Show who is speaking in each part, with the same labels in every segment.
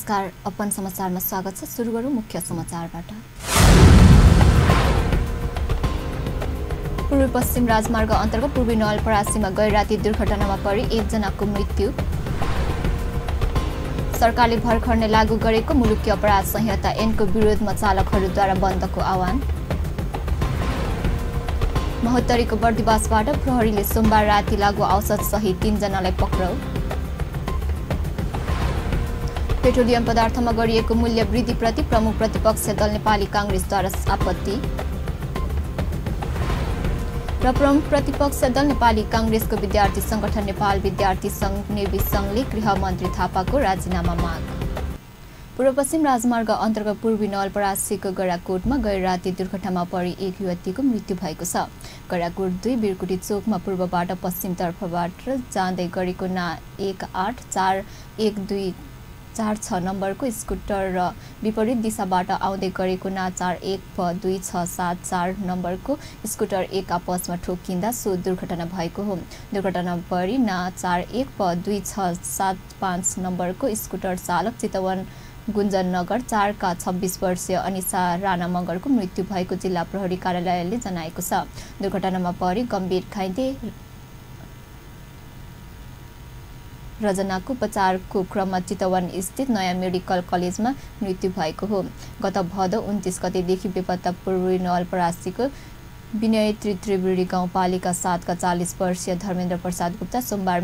Speaker 1: नमस्कार, अपन समाचारमा स्वागत छ। सुरु गरौँ मुख्य समाचारबाट। पूर्वी पश्चिम राजमार्ग अन्तर्गत पूर्वी नवलपरासीमा गैर राति दुर्घटनामा परि 1 जनाको मृत्यु। सरकारले भर्खर नै लागू गरेको मुलुकी अपराध संहिता ऐनको विरोधमा चालकहरूद्वारा बन्दको आह्वान। महोत्तरीको बर्दिवासबाट प्रहरीले सोमबार राति लागू औषध सहित 3 जनालाई पक्राउ। पेट्रोलियम पदार्थमा गरिएको मूल्य वृद्धिप्रति प्रमुख प्रतिपक्ष दल नेपाली कांग्रेसद्वारा आपत्ति। र प्रमुख प्रतिपक्ष दल नेपाली कांग्रेसको विद्यार्थी संगठन नेपाल विद्यार्थी संघ नेवी संघले गृहमन्त्री थापाको राजीनामा माग। पूर्व पश्चिम राजमार्ग अन्तर्गत पूर्वी नवलपरासीको गैराकोटमा गैर राति दुर्घटनामा परि 1 युवतीको मृत्यु भएको छ। गैराकोट 2 बिरकुटी चोकमा पूर्वबाट पश्चिमतर्फबाट जाँदै गरेको ना 1841246 नम्बरको स्कुटर र विपरीत दिशाबाट आउँदै गरेको ना 412674 नम्बरको स्कुटर एक आपसमा ठोकिँदा सो दुर्घटना भएको हो। दुर्घटना परि ना 412675 नम्बरको स्कुटर चालक चितवन गुन्जन नगर 4 का 26 वर्षीय अनिसा राणा मगरको मृत्यु भएको जिल्ला प्रहरी कार्यालयले जनाएको छ। दुर्घटनामा परि गम्भीर घाइते रजनाको उपचारको क्रममा चितवन स्थित नयाँ मेडिकल कलेजमा मृत्यु भएको हो। गत भदौ 29 गतेदेखि बेपत्ता पूर्वी नवलपरासीको विनय त्रिवेणी गाउँपालिका 7 का 40 वर्षीय धर्मेन्द्र प्रसाद गुप्ता सोमबार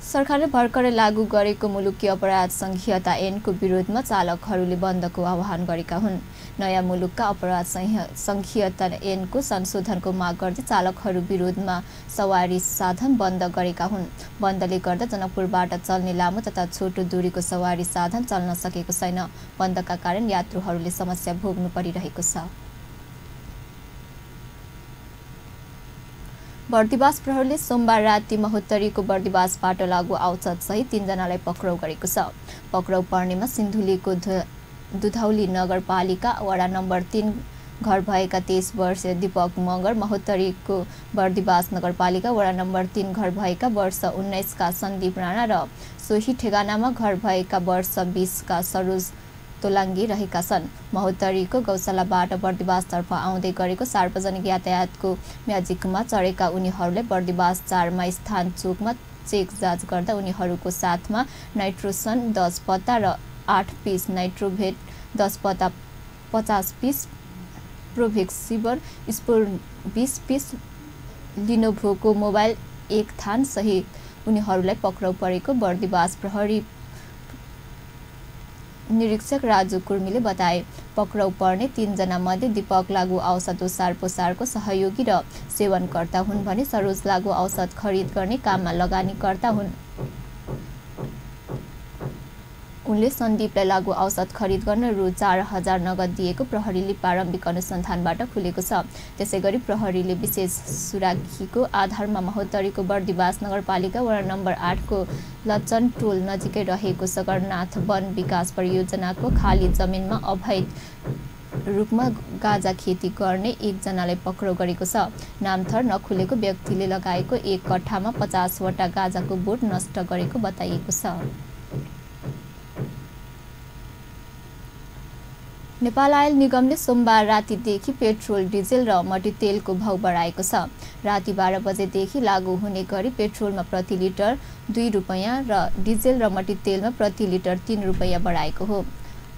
Speaker 1: सरकारले भर्खरै लागू गरेको मुलुकी अपराध संहिता ऐनको विरोधमा चालकहरूले बन्दको आह्वान गरेका हुन्। नयाँ मुलुकका अपराध संहिता ऐनको संशोधनको माग गर्दै चालकहरू विरोधमा सवारी साधन बन्द गरेका हुन्। बन्दले गर्दा जनकपुरबाट चल्ने लामो तथा छोटो दूरीको सवारी साधन चल्न सकेको छैन। बन्दका कारण यात्रुहरूले समस्या भोग्नु परिरहेको छ। बर्दिवास प्रहरीले सोमबार राति महोत्तरीको बर्दिवासबाट लागू औषध सहित 3 जनालाई पक्राउ गरेको छ। पक्राउ पर्नेमा सिन्धुलीको दुधौली नगरपालिका वडा नम्बर 3 घर भएका 23 वर्षीय दीपक मगर, महोत्तरीको बर्दिवास नगरपालिका वडा नम्बर 3 घर भएका वर्ष 19 का सन्दीप राणा र सोही ठेगानामा घर भएका वर्ष 20 का सरोज तोलाङ्गी रहेका छन्। महोत्तरीको गौशालाबाट बर्दिवासतर्फ आउँदै गरेको सार्वजनिक यातायातको म्याजिकमा चढेका उनीहरूले बर्दिवास 4 मा स्थान चोकमा चेक जाँच गर्दा उनीहरूको साथमा नाइट्रोसन 10 पत्ता र 8 पिस नाइट्रोभेट 10 पत्ता 50 पिस प्रोभेक्सिबर स्पोर 20 पिस लिनोभोको मोबाइल 1 थान सहित उनीहरूलाई पक्राउ परेको बर्दिवास प्रहरी निरीक्षक राजु कुर्मीले बताए। पक्राउ पर्ने 3 जना मध्ये दीपक लागू औषध ओसार पोसारको सहयोगी र सेवनकर्ता हुन् भने सरोज लागू औषध खरिद गर्ने काममा लगानीकर्ता हुन्। उनले सन्दीपलाई लागू औषध खरिद गर्न रु 4000 नगद दिएको प्रहरीले प्रारम्भिक अनुसन्धानबाट खुलेको छ। त्यसैगरी प्रहरीले विशेष सुराकीको आधारमा महोत्तरीको बर्दिवास नगरपालिका वडा नम्बर 8 को लचन टोल नजिकै रहेको सगरनाथ वन विकास परियोजनाको खाली जमिनमा अवैध रूपमा गाजा खेती गर्ने 1 जनालाई पक्राउ गरेको छ। नामथर नखुलेको व्यक्तिले लगाएको 1 कट्ठामा 50 वटा गाजाको बोट नष्ट गरेको बताइएको छ। नेपाल आयल निगमले सोमबार रातिदेखि पेट्रोल, डिजेल र मट्टीतेलको भाउ बढाएको छ। राति 12 बजेदेखि लागू हुने गरी पेट्रोलमा प्रति लिटर 2 रुपैयाँ र डिजेल र मट्टीतेलमा प्रति लिटर 3 रुपैयाँ बढाएको हो।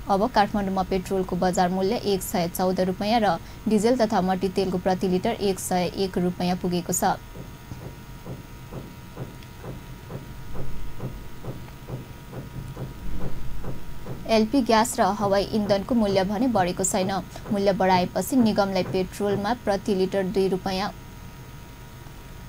Speaker 1: अब काठमाडौँमा पेट्रोलको बजार मूल्य 114 रुपैयाँ र डिजेल तथा मट्टीतेलको प्रति लिटर 101 रुपैयाँ पुगेको छ। एलपी ग्यास र हवाई इन्धनको मूल्य भने बढेको छैन। मूल्य बढाएपछि निगमलाई पेट्रोलमा प्रति लिटर 2 रुपैयाँ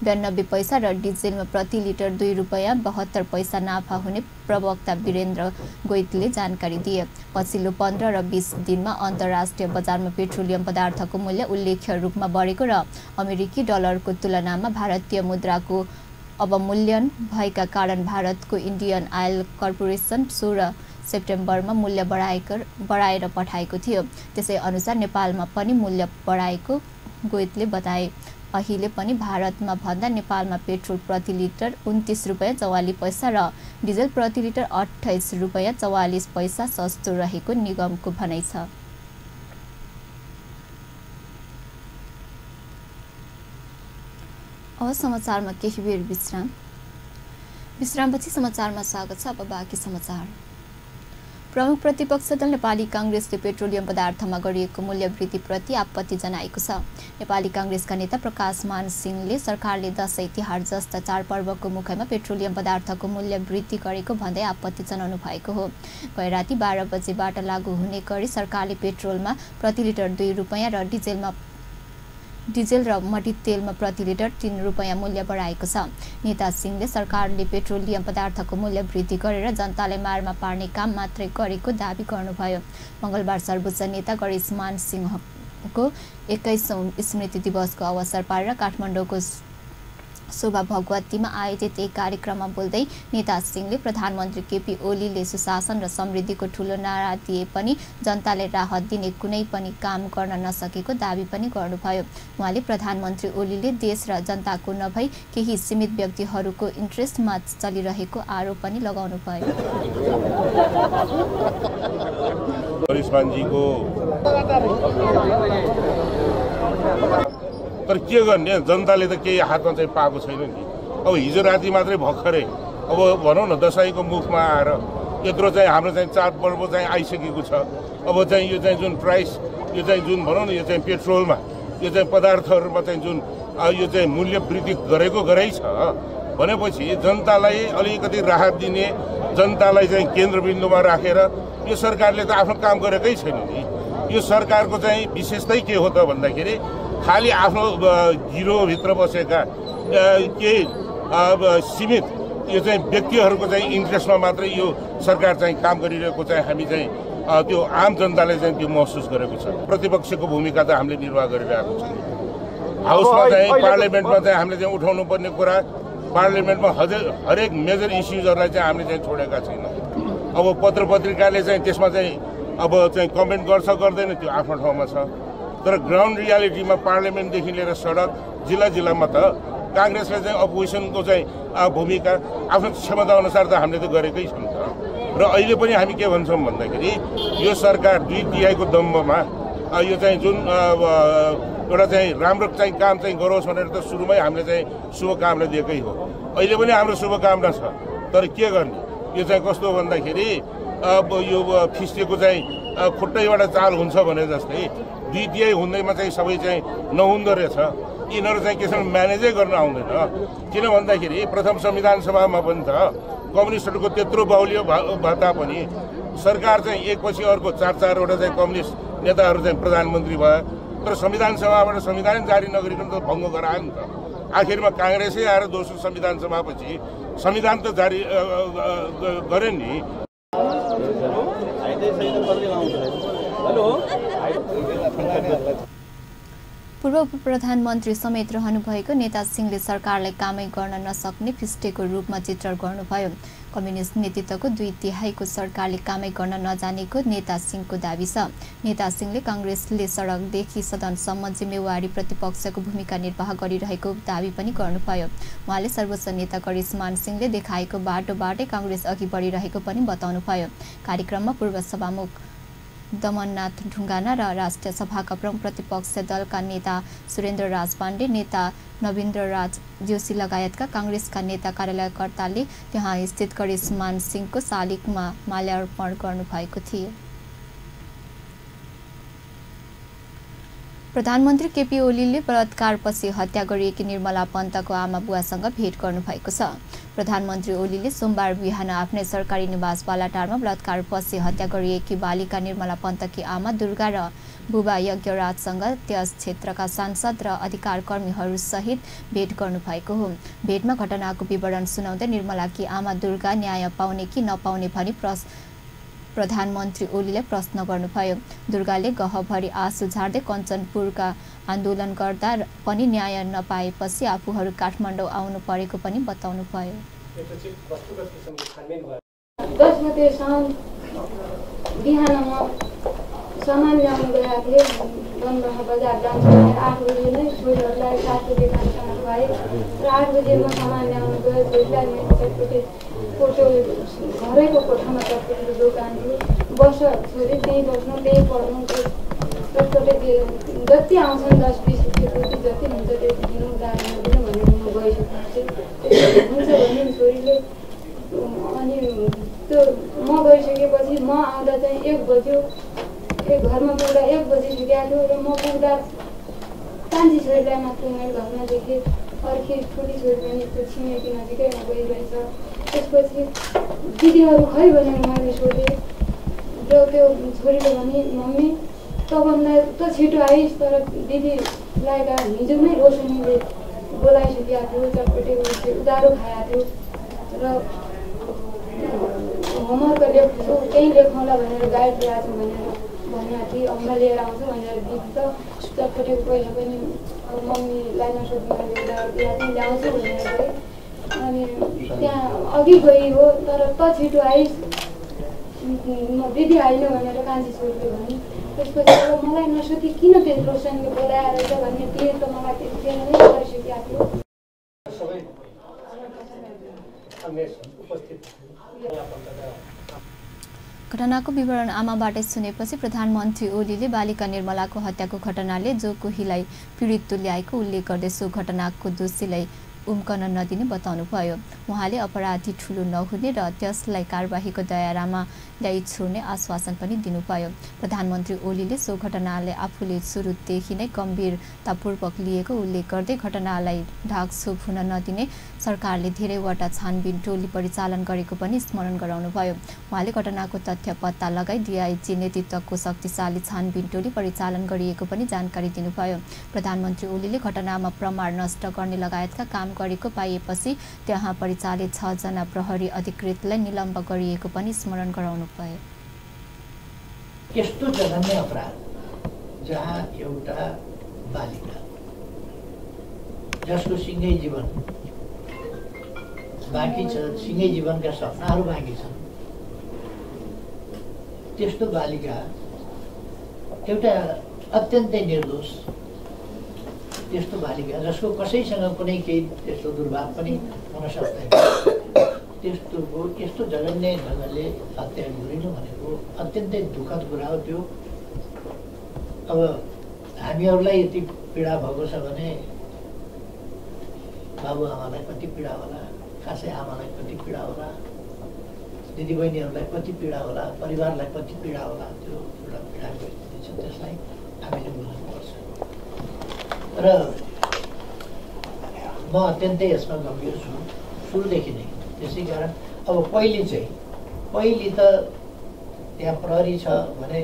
Speaker 1: 92 पैसा र डिजेलमा प्रति लिटर 2 रुपैयाँ 72 पैसा नाफा हुने प्रवक्ता वीरेन्द्र गोइतले जानकारी दिए। पछिल्लो 15 र 20 दिनमा अन्तर्राष्ट्रिय बजारमा पेट्रोलियम पदार्थको मूल्य उल्लेख्य रूपमा बढेको र अमेरिकी डलरको तुलनामा भारतीय मुद्राको अवमूल्यन भएका कारण भारतको इन्डियन आयल कर्पोरेसन 16 सेप्टेम्बरमा मूल्य बढाएर पठाएको थियो। त्यसै अनुसार नेपालमा पनि मूल्य बढाएको गोइतले बताए। अहिले पनि भारतमा भन्दा नेपालमा पेट्रोल प्रति लिटर 29 रुपैयाँ 44 पैसा र डिजल प्रति लिटर 28 रुपैयाँ 44 पैसा सस्तो रहेको निगमको भनाइ छ। अब समाचारमा केही बेर विश्रामपछि समाचारमा स्वागत छ। अब बाँकी समाचार। प्रमुख प्रतिपक्ष दल नेपाली कांग्रेसले पेट्रोलियम पदार्थमा गरिएको मूल्य वृद्धिप्रति आपत्ति जनाएको छ। नेपाली कांग्रेसका नेता प्रकाश मान सिंहले सरकारले दशैं तिहार जस्ता चाडपर्वको मुखैमा पेट्रोलियम पदार्थको मूल्य वृद्धि गरेको भन्दै आपत्ति जनाउनु भएको हो। गए राति 12 बजेबाट लागू हुने गरी सरकारले पेट्रोलमा प्रति लिटर 2 रुपैयाँ र डिजेल र मट्टी तेलमा प्रति लिटर 3 रुपैयाँ मूल्य बढाएको छ। नेता सिंहले सरकारले पेट्रोलियम पदार्थको मूल्य वृद्धि गरेर जनतालाई मारमा पार्ने काम मात्रै गरेको दाबी गर्नुभयो। मंगलबार सर्वोच्च नेता गणेश मान सिंहको 21औं स्मृति दिवसको अवसर पारेर काठमाडौँको शोभा भगवतीमा आयोजित एक कार्यक्रममा बोल्दै नेता सिंहले प्रधानमन्त्री केपी ओलीले सुशासन र समृद्धिको ठूलो नारा दिए पनि जनताले राहत दिने कुनै पनि काम गर्न नसकेको दाबी पनि गर्नुभयो। उहाँले प्रधानमन्त्री ओलीले देश र जनताको नभई केही सीमित व्यक्तिहरूको इन्ट्रेस्टमा चलिरहेको आरोप पनि लगाउनुभयो।
Speaker 2: तर के गर्ने, जनताले त केही हातमा चाहिँ पाएको छैन नि। अब हिजो राति मात्रै भर्खरै अब भनौँ न दशैंको मुखमा आएर यत्रो चाहिँ हाम्रो चाहिँ चाडपर्व चाहिँ आइसकेको छ। अब चाहिँ यो चाहिँ जुन प्राइस, यो चाहिँ जुन भनौँ न यो चाहिँ पेट्रोलमा, यो चाहिँ पदार्थहरूमा चाहिँ जुन यो चाहिँ मूल्य वृद्धि गरेकै छ भनेपछि जनतालाई अलिकति राहत दिने, जनतालाई चाहिँ केन्द्रबिन्दुमा राखेर यो सरकारले त आफ्नो काम गरेकै छैन नि। यो सरकारको चाहिँ विशेषतै के हो त भन्दाखेरि खालि आफ्नो गिरोभित्र बसेका केही सीमित यो चाहिँ व्यक्तिहरूको चाहिँ इन्ट्रेस्टमा मात्रै यो सरकार चाहिँ काम गरिरहेको चाहिँ हामी चाहिँ त्यो आम जनताले चाहिँ त्यो महसुस गरेको छ। प्रतिपक्षको भूमिका त हामीले निर्वाह गरिरहेको छ। हाउसमा चाहिँ पार्लियामेन्टमा चाहिँ हामीले चाहिँ उठाउनु पर्ने कुरा, पार्लियामेन्टमा हरेक मेजर इस्युजहरूलाई चाहिँ हामीले चाहिँ छोडेका छैनौँ। अब पत्र पत्रिकाले चाहिँ त्यसमा चाहिँ अब चाहिँ कमेन्ट गर्छ गर्दैन त्यो आफ्नो ठाउँमा छ। तर ग्राउन्ड रियालिटीमा पार्लियामेन्टदेखि लिएर सडक जिल्लामा त कांग्रेसले चाहिँ अपोजिसनको चाहिँ भूमिका आफ्नो क्षमता अनुसार त हामीले त गरेकै छौँ त। र अहिले पनि हामी के भन्छौँ भन्दाखेरि यो सरकार 2 तिहाईको दम्बमा यो चाहिँ जुन एउटा चाहिँ राम्रो चाहिँ काम चाहिँ गरोस् भनेर त सुरुमै हामीले चाहिँ शुभकामना दिएकै हो। अहिले पनि हाम्रो शुभकामना छ। तर के गर्ने, यो चाहिँ कस्तो भन्दाखेरि अब यो फिस्टेको चाहिँ खुट्टैबाट चाल हुन्छ भने जस्तै 2 तिहाई हुँदैमा चाहिँ सबै चाहिँ नहुँदो रहेछ। यिनीहरू चाहिँ केसँग म्यानेजै गर्न आउँदैन। किन भन्दाखेरि प्रथम संविधान सभामा पनि त कम्युनिस्टहरूको त्यत्रो बाहुल्य भए पनि सरकार चाहिँ एकपछि अर्को 4-4वटा चाहिँ कम्युनिस्ट नेताहरू चाहिँ प्रधानमन्त्री भए। तर संविधान सभाबाट संविधान जारी नगरिकन त भङ्ग गरायो नि त। आखिरमा कांग्रेसै आएर दोस्रो संविधान सभापछि संविधान त जारी गरे नि।
Speaker 1: पूर्व प्रधानमन्त्री समेत रहनुभएको नेता सिंहले सरकारलाई कामै गर्न नसक्ने फिस्टेको रूपमा चित्रण गर्नुभयो। कम्युनिस्ट नेतृत्वको 2 तिहाईको सरकारले कामै गर्न नजानेको नेता सिंहको दाबी छ। नेता सिंहले कांग्रेसले सडकदेखि सदनसम्म जिम्मेवारी प्रतिपक्षको भूमिका निर्वाह गरिरहेको दाबी पनि गर्नुभयो। उहाँले सर्वोच्च नेता गणेश मान सिंहले देखाएको बाटोबाटै कांग्रेस अघि बढिरहेको पनि बताउनुभयो। कार्यक्रममा पूर्व सभामुख दमननाथ ढुङ्गाना र राष्ट्रिय सभाका प्रमुख प्रतिपक्ष दलका नेता सुरेन्द्र राज पाण्डे, नेता नवीन्द्र राज जोशी लगायतका कांग्रेसका नेता कार्यालयकर्ताले त्यहाँ स्थित गणेश मान सिंहको शालिगमा माल्यार्पण गर्नुभएको थियो। प्रधानमन्त्री केपी ओलीले बलात्कारपछि हत्या गरिएकी निर्मला पन्तको आमा बुवासँग भेट गर्नुभएको छ। प्रधानमन्त्री ओलीले सोमबार बिहान आफ्नै सरकारी निवास बालाटारमा बलात्कारपछि हत्या गरिएकी बालिका निर्मला पन्तकी आमा दुर्गा र बुबा यज्ञराजसँग त्यस क्षेत्रका सांसद र अधिकारकर्मीहरू सहित भेट गर्नुभएको हो। भेटमा घटनाको विवरण सुनाउँदै निर्मलाकी आमा दुर्गा न्याय पाउने कि नपाउने भनी प्रधानमन्त्री ओलीले प्रश्न गर्नुभयो। दुर्गाले गहभरि आँसु झार्दै कञ्चनपुरका आन्दोलन गर्दा पनि न्याय नपाएपछि आफूहरू काठमाडौँ आउनु परेको पनि बताउनुभयो।
Speaker 3: 10 गते बिहान म सामान ल्याउनु गएका थिए बनबहा बजार जान्छु भनेर 8 बजे नै छोरीहरूलाई 7 बजे खाना खुवाएँ र 8 बजे म सामान ल्याउनु गएँ। छोरीलाई मेरो चटपटे कोठो घरैको कोठामा चटपटे दोकान थियो, बस्छ छोरी त्यहीँ बस्नु त्यहीँ पढ्नु, चटपटे जति आउँछन् 10-20 रुपियाँ जति हुन्छ त्यति दिनु गाडीमा दिनु भनेर म गइसकेको थिएँ। हुन्छ भने छोरीले अनि त्यो म गइसकेपछि म आउँदा चाहिँ 1 बज्यो। घरमा पुग्दा 1 बजिसकेको थियो र म पुग्दा कान्छी छोरीलाई मात्र मैले घरमा देखेँ। अर्की ठुली छोरी पनि त्यो छिमेकी नजिकैमा गइरहेछ। त्यसपछि दिदीहरू खै भनेर मैले सोधेँ र त्यो छोरीले भने मम्मी तँभन्दा त छिटो आइस्, तर दिदीलाई त हिजो नै रोशनीले बोलाइसकेको थियो, चटपटे उधारो खाएको थियो र होमवर्क लेख्छु त्यहीँ लेखाउँला भनेर गाइड ल्याएको छु भनेर भनेको थिएँ। अम्मा लिएर आउँछु भनेर दिदी त चटपटेको पैसा पनि मम्मीलाई नसोध्नु चाहिँ ल्याउँछु भनेर गएँ। अनि त्यहाँ अघि गई हो, तर त छिटो आइस् म दिदी आइन भनेर कान्छी छोरीले भने। त्यसपछि अब मलाई नसोधी किन त्यो रोशनले बोलाएर रहेछ भन्ने त्यो त मलाई त्यतिखेर नै गरिसकेको थियो।
Speaker 1: घटनाको विवरण आमाबाटै सुनेपछि प्रधानमन्त्री ओलीले बालिका निर्मलाको हत्याको घटनाले जो कोहीलाई पीडित तुल्याएको उल्लेख गर्दै सो घटनाको दोषीलाई उम्कन नदिने बताउनुभयो। उहाँले अपराधी ठूलो नहुने र त्यसलाई कारबाहीको दायरामा ल्याइ छोड्ने आश्वासन पनि दिनुभयो। प्रधानमन्त्री ओलीले सो घटनाले आफूले सुरुदेखि नै गम्भीरतापूर्वक लिएको उल्लेख गर्दै घटनालाई ढाकछोप हुन नदिने सरकारले धेरैवटा छानबिन टोली परिचालन गरेको पनि स्मरण गराउनुभयो। उहाँले घटनाको तथ्य पत्ता लगाई डीआईजी नेतृत्वको शक्तिशाली छानबिन टोली परिचालन गरिएको पनि जानकारी दिनुभयो। प्रधानमन्त्री ओलीले घटनामा प्रमाण नष्ट गर्ने लगायतका काम गरेको पाइएपछि त्यहाँ परिचालित 6 जना प्रहरी अधिकृतलाई निलम्ब गरिएको पनि स्मरण गराउनुभयो।
Speaker 4: यस्तो जघन्य अपराध जहाँ एउटा बालिका जसको सिँगै जीवन बाँकी छ, सिँगै जीवनका सपनाहरू बाँकी छन्, त्यस्तो बालिका एउटा अत्यन्तै निर्दोष त्यस्तो बालिका जसको कसैसँग कुनै केही त्यस्तो दुर्भाव पनि हुन सक्दैन, त्यस्तोको यस्तो जघन्य ढङ्गले हत्या गरिनु भनेको अत्यन्तै दुःखद कुरा हो। त्यो अब हामीहरूलाई यति पीडा भएको छ भने बाबुआमालाई कति पीडा होला, खासै आमालाई कति पीडा होला, दिदीबहिनीहरूलाई कति पीडा होला, परिवारलाई कति पीडा होला। त्यो एउटा पीडाको स्थिति छ, त्यसलाई हामीले बुझ्नुपर्छ। र म अत्यन्तै यसमा गम्भीर छु सुरुदेखि नै। त्यसै कारण अब पहिले त त्यहाँ प्रहरी छ भने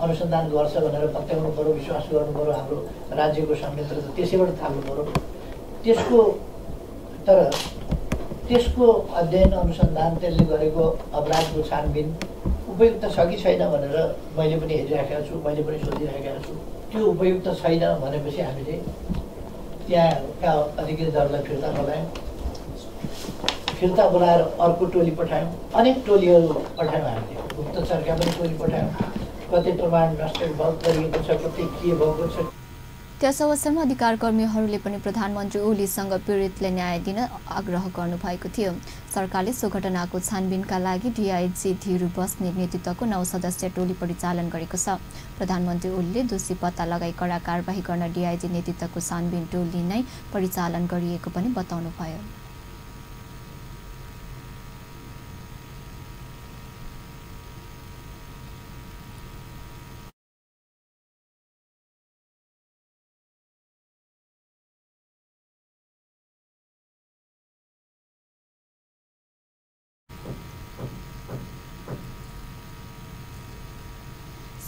Speaker 4: अनुसन्धान गर्छ भनेर पत्याउनु पऱ्यो, विश्वास गर्नु पऱ्यो, हाम्रो राज्यको संयन्त्र त त्यसैबाट थाल्नु पऱ्यो। त्यसको अध्ययन अनुसन्धान त्यसले गरेको अपराधको छानबिन उपयुक्त छ कि छैन भनेर मैले पनि हेरिराखेको छु, मैले पनि सोधिराखेको छु। त्यो उपयुक्त छैन भनेपछि हामीले त्यहाँका अधिकृतहरूलाई फिर्ता बोलाएर अर्को टोली पठायौँ, अनेक टोलीहरू पठायौँ। हामीले गुप्तचरका पनि टोली पठायौँ, कतै प्रमाण नष्ट गरिएको छ, कतै के भएको छ।
Speaker 1: त्यस अवसरमा अधिकारकर्मीहरूले पनि प्रधानमन्त्री ओलीसँग पीडितलाई न्याय दिन आग्रह गर्नुभएको थियो। सरकारले सो घटनाको छानबिनका लागि डीआईजी धीरू बस्नेत नेतृत्वको 9 सदस्यीय टोली परिचालन गरेको छ। प्रधानमन्त्री ओलीले दोषी पत्ता लगाई कडा कारबाही गर्न डीआईजी नेतृत्वको छानबिन टोली नै परिचालन गरिएको पनि बताउनुभयो।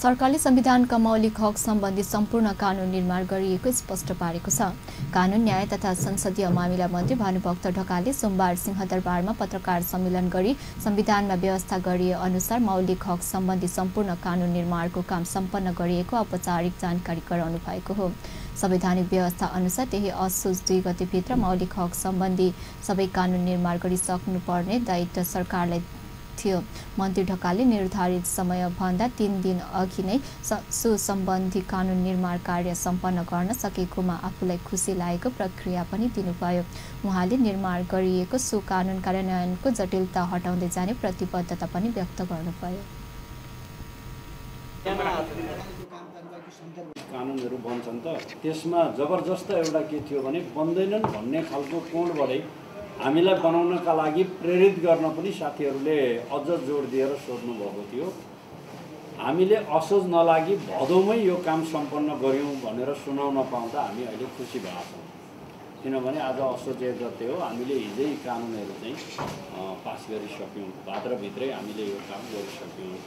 Speaker 1: सरकारले संविधानका मौलिक हक सम्बन्धी सम्पूर्ण कानून निर्माण गरिएको स्पष्ट पारेको छ। कानून न्याय तथा संसदीय मामिला मन्त्री भानुभक्त ढकालले सोमबार सिंहदरबारमा पत्रकार सम्मेलन गरी संविधानमा व्यवस्था गरिए अनुसार मौलिक हक सम्बन्धी सम्पूर्ण कानून निर्माणको काम सम्पन्न गरिएको औपचारिक जानकारी गराउनु भएको हो। संवैधानिक व्यवस्था अनुसार त्यही असोज 2 गतेभित्र मौलिक हक सम्बन्धी सबै कानून निर्माण गरिसक्नुपर्ने दायित्व सरकारलाई थियो। मन्त्री ढकालले निर्धारित समयभन्दा 3 दिन अघि नै सुसम्बन्धी कानुन निर्माण कार्य सम्पन्न गर्न सकेकोमा आफूलाई खुसी लागेको प्रक्रिया पनि दिनुभयो। उहाँले निर्माण गरिएको कानुन कार्यान्वयनको जटिलता हटाउँदै जाने प्रतिबद्धता पनि व्यक्त गर्नुभयो।
Speaker 5: कानुनहरू बन्छन् त त्यसमा जबरजस्त एउटा के थियो भने बन्दैनन् भन्ने खालको कोणबाटै हामीलाई बनाउनका लागि प्रेरित गर्न पनि साथीहरूले अझ जोड दिएर सोध्नु भएको थियो। हामीले असोज नलागी भदौमै यो काम सम्पन्न गर्यौँ भनेर सुनाउन पाउँदा हामी अहिले खुसी भएका छौँ। किनभने आज असोज 1 गते हो, हामीले हिजै कानुनहरू चाहिँ पास गरिसक्यौँ। भाद्रभित्रै हामीले यो काम गरिसक्यौँ।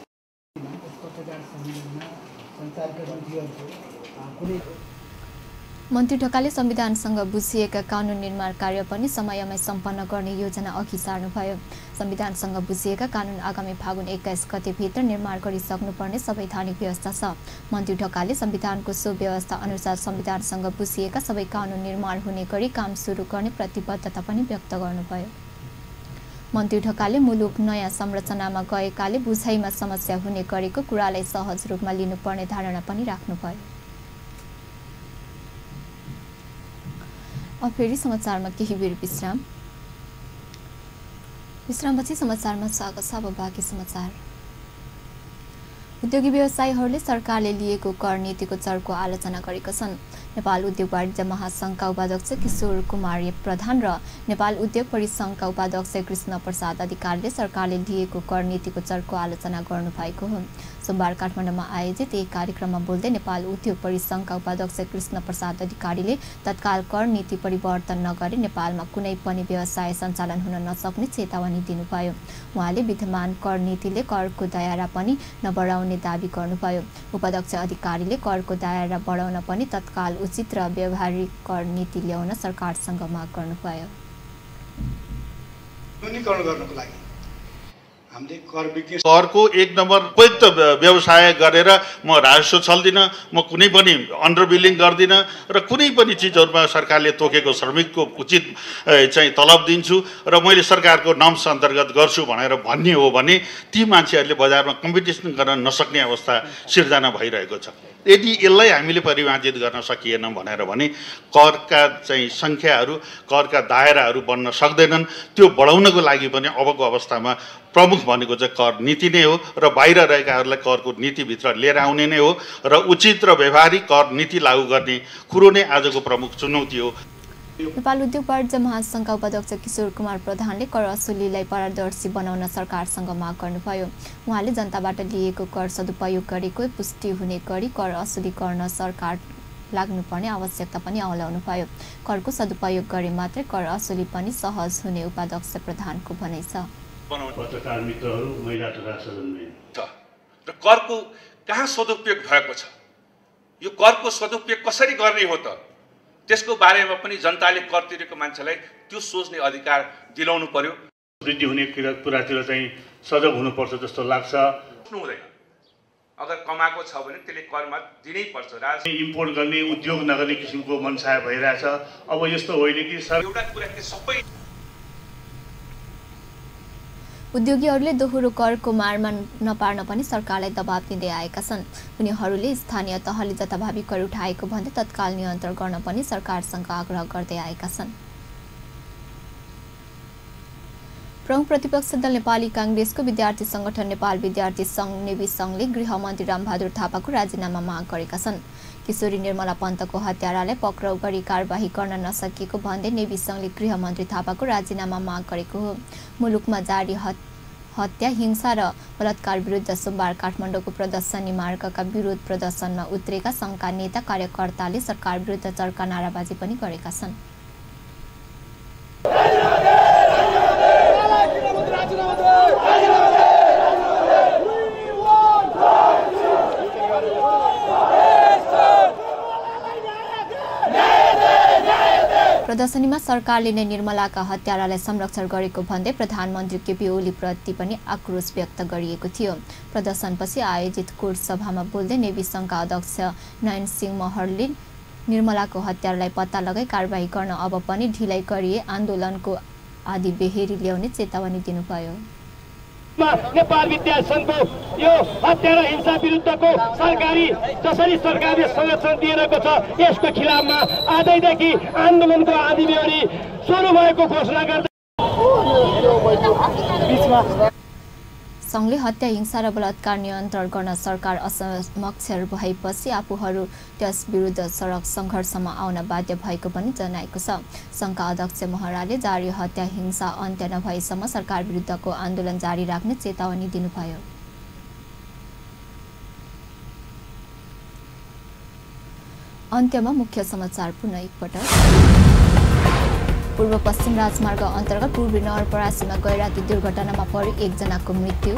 Speaker 1: मन्त्री ढकालले संविधानसँग बुझिएका कानुन निर्माण कार्य पनि समयमै सम्पन्न गर्ने योजना अघि सार्नुभयो। संविधानसँग बुझिएका कानुन आगामी फागुन 21 गते भित्र निर्माण गरिसक्नुपर्ने संवैधानिक व्यवस्था छ। मन्त्री ढकालले संविधानको सो व्यवस्था अनुसार संविधानसँग बुझिएका सबै कानुन निर्माण हुने गरी काम सुरु गर्ने प्रतिबद्धता पनि व्यक्त गर्नुभयो। मन्त्री ढकालले मुलुक नयाँ संरचनामा गएकाले बुझाइमा समस्या हुने गरेको कुरालाई सहज रूपमा लिनुपर्ने धारणा पनि राख्नुभयो। अब फेरि समाचारमा केही बेर विश्रामपछि समाचारमा स्वागत छ। अब बाँकी समाचार। उद्योगी व्यवसायीहरूले सरकारले लिएको कर नीतिको चर्को आलोचना गरेका छन्। नेपाल उद्योग वाणिज्य महासङ्घका उपाध्यक्ष किशोर कुमार प्रधान र नेपाल उद्योग परिसङ्घका उपाध्यक्ष कृष्ण प्रसाद अधिकारीले सरकारले लिएको कर नीतिको चर्को आलोचना गर्नुभएको हो। सोमबार काठमाडौँमा आयोजित एक कार्यक्रममा बोल्दै नेपाल उद्योग परिसङ्घका उपाध्यक्ष कृष्ण प्रसाद अधिकारीले तत्काल कर नीति परिवर्तन नगरे नेपालमा कुनै पनि व्यवसाय सञ्चालन हुन नसक्ने चेतावनी दिनुभयो। उहाँले विद्यमान कर नीतिले करको दायरा पनि नबढाउने दावी गर्नुभयो। उपाध्यक्ष अधिकारीले करको दायरा बढाउन पनि तत्काल उचित र व्यावहारिक कर नीति ल्याउन सरकारसँग माग गर्नुभयो।
Speaker 6: न्यूनीकरण गर्नको लागि हामीले
Speaker 7: करको 1 नम्बर उपयुक्त व्यवसाय गरेर म राजस्व छल्दिनँ, म कुनै पनि अन्डर बिलिङ गर्दिनँ र कुनै पनि चिजहरूमा सरकारले तोकेको श्रमिकको उचित चाहिँ तलब दिन्छु र मैले सरकारको नर्म्स अन्तर्गत गर्छु भनेर भन्ने हो भने ती मान्छेहरूले बजारमा कम्पिटिसन गर्न नसक्ने अवस्था सिर्जना भइरहेको छ। यदि यसलाई हामीले परिमार्जित गर्न सकिएन भनेर भने करका चाहिँ सङ्ख्याहरू, करका दायराहरू बन्न सक्दैनन्। त्यो बढाउनको लागि पनि अबको अवस्थामा प्रमुख भनेको चाहिँ कर नीति नै हो र बाहिर रहेकाहरूलाई करको नीतिभित्र लिएर आउने नै हो र उचित र व्यावहारिक कर नीति लागू गर्ने कुरो नै आजको प्रमुख चुनौती हो।
Speaker 1: नेपाल उद्योग वाणिज्य महासङ्घका उपाध्यक्ष किशोर कुमार प्रधानले कर असुलीलाई पारदर्शी बनाउन सरकारसँग माग गर्नुभयो। उहाँले जनताबाट लिएको कर सदुपयोग गरेको पुष्टि हुने गरी कर असुली गर्न सरकार लाग्नुपर्ने आवश्यकता पनि औलाउनुभयो। करको सदुपयोग गरे मात्रै कर असुली पनि सहज हुने उपाध्यक्ष प्रधानको भनाइ छ।
Speaker 8: पत्रकार मित्रहरू, महिला तथा सदनमै र करको कहाँ सदुपयोग भएको छ, यो करको सदुपयोग कसरी गर्ने हो त, त्यसको बारेमा पनि जनताले कर तिरेको मान्छेलाई त्यो सोच्ने अधिकार दिलाउनु पर्यो।
Speaker 9: वृद्धि हुने कुरातिर चाहिँ सजग हुनुपर्छ जस्तो लाग्छ।
Speaker 8: हुँदैन, अगर कमाएको छ भने त्यसले करमा दिनै पर्छ।
Speaker 9: इम्पोर्ट गर्ने, उद्योग नगर्ने किसिमको मनसाय भइरहेछ। अब यस्तो होइन कि
Speaker 8: एउटा कुरा के सबै
Speaker 1: उद्योगीहरूले दोहोरो करको मारमा नपार्न पनि सरकारलाई दबाब दिँदै आएका छन्। उनीहरूले स्थानीय तहले जथाभावी कर उठाएको भन्दै तत्काल नियन्त्रण गर्न पनि सरकारसँग आग्रह गर्दै आएका छन्। प्रमुख प्रतिपक्ष दल नेपाली काङ्ग्रेसको विद्यार्थी संगठन नेपाल विद्यार्थी संघ नेवी संघले गृहमन्त्री रामबहादुर थापाको राजीनामा माग गरेका छन्। किशोरी निर्मला पन्तको हत्यारालाई पक्राउ गरी कारबाही गर्न नसकेको भन्दै नेवी संघले गृहमन्त्री थापाको राजीनामा माग गरेको हो। मुलुकमा जारी हत्या, हिंसा र बलात्कार विरुद्ध सोमबार काठमाडौँको प्रदर्शनी मार्गका विरोध प्रदर्शनमा उत्रेका संघका नेता कार्यकर्ताले सरकार विरुद्ध चर्का नाराबाजी पनि गरेका छन्। प्रदर्शनीमा सरकारले नै निर्मलाका हत्यारालाई संरक्षण गरेको भन्दै प्रधानमन्त्री केपी ओलीप्रति पनि आक्रोश व्यक्त गरिएको थियो। प्रदर्शनपछि आयोजित कोर्ट सभामा बोल्दै नेवी संघका अध्यक्ष नयन सिंह महरले निर्मलाको हत्यारालाई पत्ता लगाई कारबाही गर्न अब पनि ढिलाइ गरिए आन्दोलनको आदि बेहेरी ल्याउने चेतावनी दिनुभयो।
Speaker 10: नेपाल विद्यार्थी सङ्घको यो हत्या र हिंसा विरुद्धको जसरी सरकारले संरक्षण दिइरहेको छ यसको खिलाफमा आजैदेखि आन्दोलनको आँधीबेहरी सुरु भएको घोषणा गर्दै
Speaker 1: सङ्घले हत्या हिंसा र बलात्कार नियन्त्रण गर्न सरकार असक्षम भएपछि आफूहरू त्यस विरुद्ध सडक सङ्घर्षमा आउन बाध्य भएको पनि जनाएको छ। सङ्घका अध्यक्ष महराले जारी हत्या हिंसा अन्त्य नभएसम्म सरकार विरुद्धको आन्दोलन जारी राख्ने चेतावनी दिनुभयो। अन्त्यमा मुख्य समाचार पुनः एकपटक। पूर्व पश्चिम राजमार्ग अन्तर्गत पूर्वी नवलपरासीमा गैराती दुर्घटनामा परि एकजनाको मृत्यु।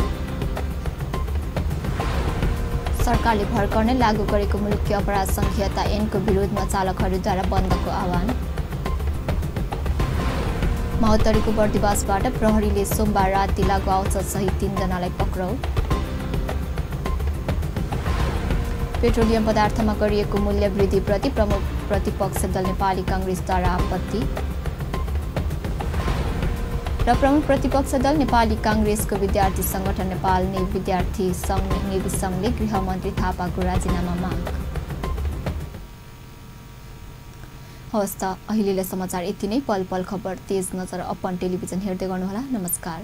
Speaker 1: सरकारले भर्खर नै लागू गरेको मुलुकी अपराध संहिता ऐनको विरोधमा चालकहरूद्वारा बन्दको आह्वान। महोत्तरीको बर्दिवासबाट प्रहरीले सोमबार राति लागू औषधसहित 3 जनालाई पक्राउ। पेट्रोलियम पदार्थमा गरिएको मूल्य वृद्धिप्रति प्रमुख प्रतिपक्ष दल नेपाली काङ्ग्रेसद्वारा आपत्ति। र प्रमुख प्रतिपक्ष दल नेपाली काङ्ग्रेसको विद्यार्थी संगठन नेपाल विद्यार्थी संघ नेवी संघले गृहमन्त्री थापाको राजीनामा माग। हवस् त अहिलेलाई समाचार यति नै। पल पल खबर तेज नजर अपन टेलिभिजन हेर्दै गर्नुहोला। नमस्कार।